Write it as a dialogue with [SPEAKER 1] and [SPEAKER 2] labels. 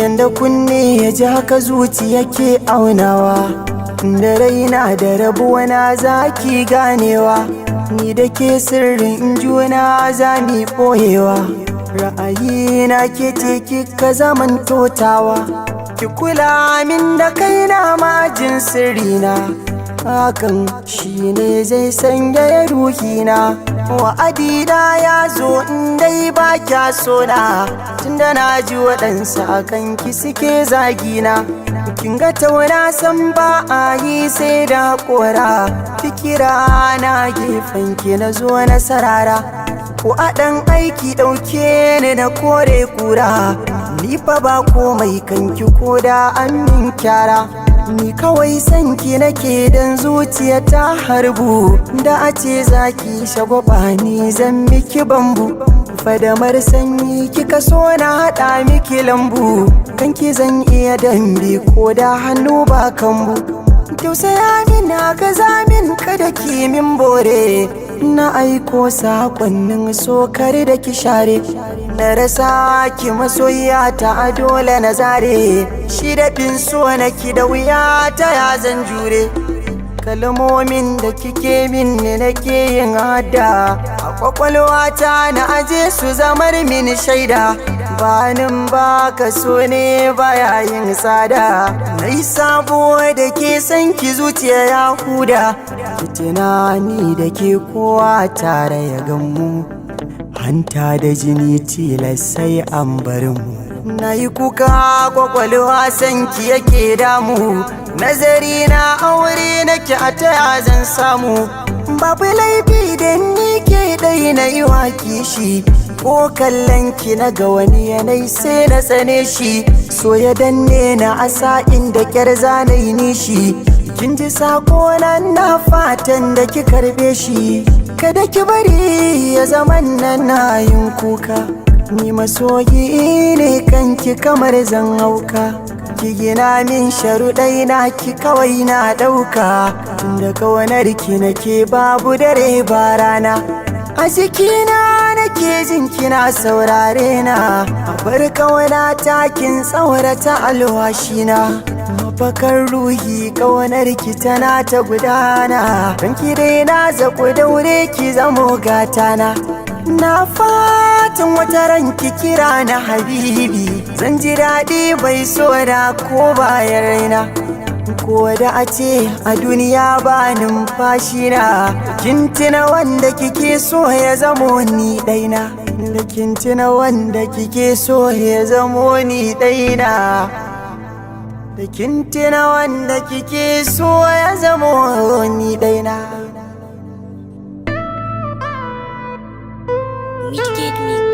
[SPEAKER 1] Yanda kunne ya ji haka zuciya ke aunawa, da raina da rabuwana zaki ganewa. Ni da ke sirrin juna za mi ɓoyewa. Ra'ayina ke ce kika zaman totawa. Ki kula min da kaina majin sirrina, hakan shine zai sanya ruhina. Wa'adina ya zo in dai ba kya sona, tunda na ji waɗansu akan ki suke zagina. Kin ga tauna san ba a yi sai da haƙora. Fikira na gefen ki na zo na sarara, ko a ɗan aiki ɗauke ni na kore kura. Ni fa ba komai kanki ko da an min kyara. Ni kawai sanki nake dan zuciya ta harbu. Da a ce zaki shagwaba ni zan miki bambu. Fadamar sanyi kika so na haɗa miki lambu. Kanki zan iya dambe ko da hannu ba kambu. Tausaya min haka zamin kada ki min bore. Na aiko sakonnin so kar da ki share. Na rasa ki masoyiya ta dole na zare. Shi daɗin so naki da wuya ta ya zan jure. Kalmomin da kike min ne nake yin hada a kwakwalwata, na aje su zamar min shaida. Banin ba ka so ne baya yin tsada. Na yi sabo da ke san ki zuciya ya huda. Ki tunani da ke kowa tare ya gammu, hanta da jini tilas sai an bar mu. Na yi kuka kwakwalwa sanki yake damu. Nazari na aure nake a taya zan samu. Babu laifi da ni ke ɗai na yi wa kishi, ko kallon ki na ga wani yanayi sai na tsane shi. So ya danne na asa inda kyar zanayi nishi. Kin ji sako na, na fatan da ki karbe shi. Kada ki bari ya zaman nan na yin kuka. Ni masoyi ne kanki kamar zan hauka. Ki gina min sharuɗai na ki kawai na ɗauka. Tunda kawanar ki nake babu dare ba rana. A jikina nake jin kina saurare na. A bar kawana takin tsaurata alwashina. Mafakar ruhi kawanar ki tana ta gudana. Ranki dai na zaku daure ki zamo gatana. Na fatan wata ranki kira na habibi. Zan ji daɗi bai so da ko bayan raina. Ko da a ce a duniya ba numfashi na, kin tuna wanda kike so ya zamo ni ɗaina. Da kin tuna wanda kike so ya zamo ni ɗaina. Da kin tuna wanda kike so ya zamo ni ɗaina.
[SPEAKER 2] Midgate Mix.